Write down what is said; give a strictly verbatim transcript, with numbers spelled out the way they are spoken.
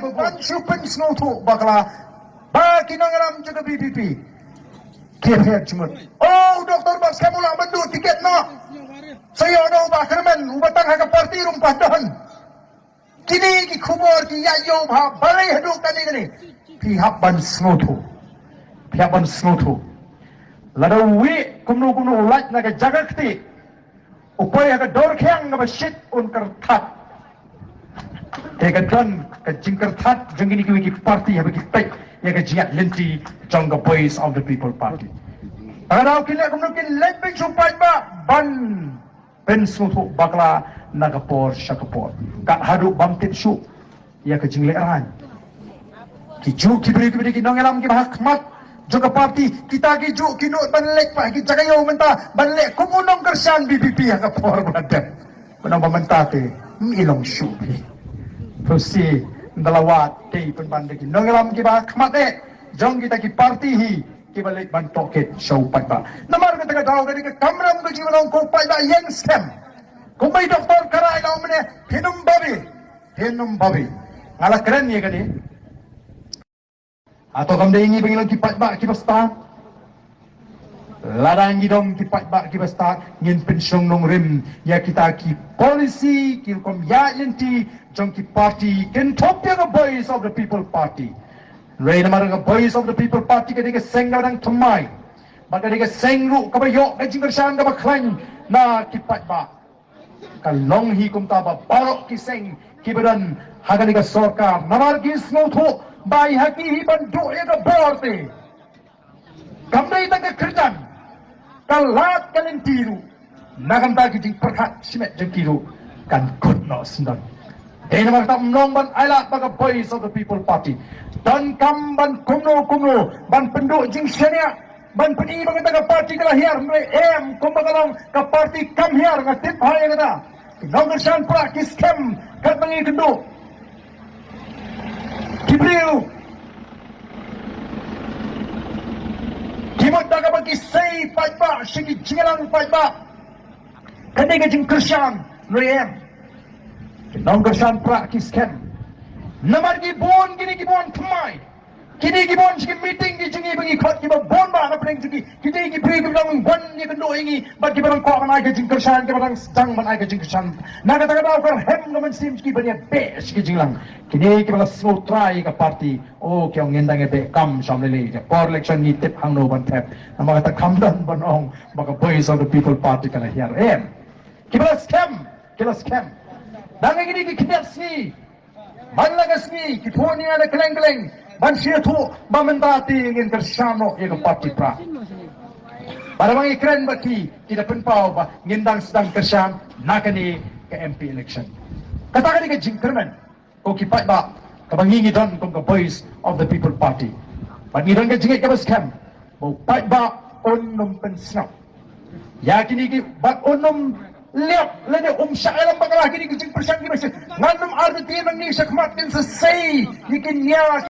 ban shu pynsngewthuh bakla ba ki nongïalam jong ka VPP ki pher jingmut. Oh, Doctor Batskhem u lah ban duh tiket noh. Sa ïoh noh u Bah Kyrmen, uba tang ha ka party ruh ym pat don. Kine ki khubor ki ïaid ïew bha balei haduh kane kane. Phi hap ban sngewthuh. Phi hap ban sngewthuh. Lada uwei kumno kumno u lait na ka jaka kti, u poi ha ka dor khiang kaba shit un kyrthat. Te ka don ka jingkyrthat jong kine kiwei ki party haba ki peit ïa ka jingïaid lynti jong ka Voice of the People Party. Ka daw ki leh kumno, kin leit pyn shu paidbah ban pynsngewthuh bakla na ka por sha ka por. Kat haduh bym tip shuh ïa ka jinglehrain. Ki juh ki briew kiba dei ki nongïalam kiba ha khmat jong ka party, kita ki juh ki nud ban leit pat ha ki jaka ïew mynta ban leh kum u nongkyrshan VPP ha ka por ba la dep. Ba nang ba mynta te ym i long shuh phi. Phi sngewsih, ynda la wad te pynban da ki nongïalam kiba ha khmat eh jong kita ki party hi kiba leit ban tohkit sha u paidbah. Namar kata ka daw ka dei ka kamram ka jingmynong ko paidbah ïeng skhem. Kumba i Doctor Kara i la ong mynne, phin ym babe, phin ym babe. Nga la kren ïa kane. Hato kam dei ngi ba ngi long ki paidbah kiba stad? Lada ngi long ki paidbah kiba stad, ngin pynshong nongrim ïa kita ki policy, ki rukom ïaid lynti jong ki party kynthup ïa ka Voice of the People Party. Hynrei namar ka Voice of the People Party ka dei ka seng kaba dang thymmai, bad ka dei ka seng ruh kaba ïoh ka jingkyrshan kaba khlaiñ na ki paidbah. Ka long hi kumta ba baroh ki seng kiba don ha kane ka sorkar, namar ki sngewthuh ba i ha ki hi ban duh ïa ka bor te. Kam dei tang ka kyrdan, ka lad ka lynti ruh, na ka bynta ki jingpyrkhat shimet jong ki ruh kan kut noh syndon. Dei namar kata ym long ban ailad ba ka Voice of the People Party donkam ban kumno kumno ban pynduh jingshaniah, ban pyni ba kata ka party ka la hiar, hynrei em, kumba ka long ka party kam hiar. Nga tip bha ïa kata. Ki nongkyrshan Prah ki skhem katba ngi kynduh. Ki briew ki mut da kaba ki sei paidbah sha ki jingïalang paidbah. Kane ka jingkyrshan, hynrei em, ki nongkyrshan Prah ki skhem. Namar ki bun kine ki bun thymmai. Kine ki bun sha ki meeting ki jong ngi ba ngi khot kiba bun bha na pdeng jong ngi. Kine ki briew kiba dang wan ïakynduh ïa ngi bad kiba dang kwah ban ai ka jingkyrshan, kiba dang sdang ban ai ka jingkyrshan. Na kata ka daw ka rhem ka mynsiem jong ki ban ïabeh sha ki jingïalang. Kine kiba la sngewthuh ïa ka party, oh, ki ong ngin dang ïabeh kam sham lei lei. Ka por election ngi tip hangno ban thep. Namar kata kam don ban ong ba ka Voice of the People Party ka la hiar, em. Kiba la skhem, ki la skhem. Dang ïa kine ki khyndiat sngi ban la ka sngi, ki phuh nia da kylleng kylleng ban sngewthuh ba mynta te ngin kyrshan noh ïa ka party Prah. Bad haba ngi kren bad ki, ki da pynpaw ba ngin dang sdang kyrshan na kane ka MP election. Kata ka dei ka jingkyrmen, ko ki paidbah, kaba ngi ngi don kum ka Voice of the People Party. Bad ngi don ka jingngeit kaba skhem ba u paidbah un ym pynsngap ïa kine ki, bad un ym leh lane um shah ïalam bakla kine ki jingpyrshang kiba shit. Ngan ym artatien nangne shakhmat, kin sa sei ïa ki nia.